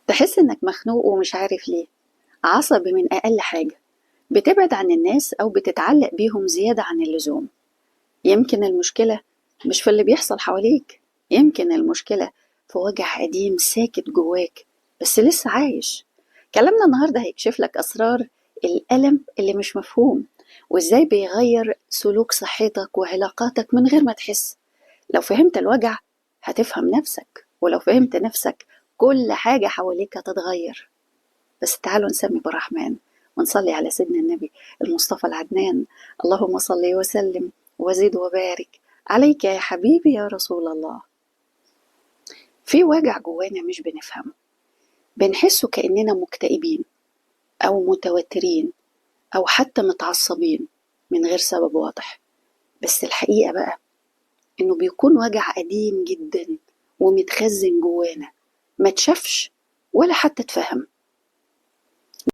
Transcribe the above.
تحس إنك مخنوق ومش عارف ليه، عصبي من أقل حاجة، بتبعد عن الناس أو بتتعلق بيهم زيادة عن اللزوم. يمكن المشكلة مش في اللي بيحصل حواليك، يمكن المشكلة في وجع قديم ساكت جواك بس لسه عايش. كلامنا النهاردة هيكشف لك أسرار الألم اللي مش مفهوم، وإزاي بيغير سلوك صحتك وعلاقاتك من غير ما تحس. لو فهمت الوجع هتفهم نفسك، ولو فهمت نفسك كل حاجة حواليك هتتغير. بس تعالوا نسمي بالرحمن ونصلي على سيدنا النبي المصطفى العدنان. اللهم صل وسلم وزد وبارك عليك يا حبيبي يا رسول الله. في وجع جوانا مش بنفهمه، بنحسه كأننا مكتئبين أو متوترين أو حتى متعصبين من غير سبب واضح. بس الحقيقة بقى إنه بيكون وجع قديم جدا ومتخزن جوانا، ما تشافش ولا حتى اتفهم.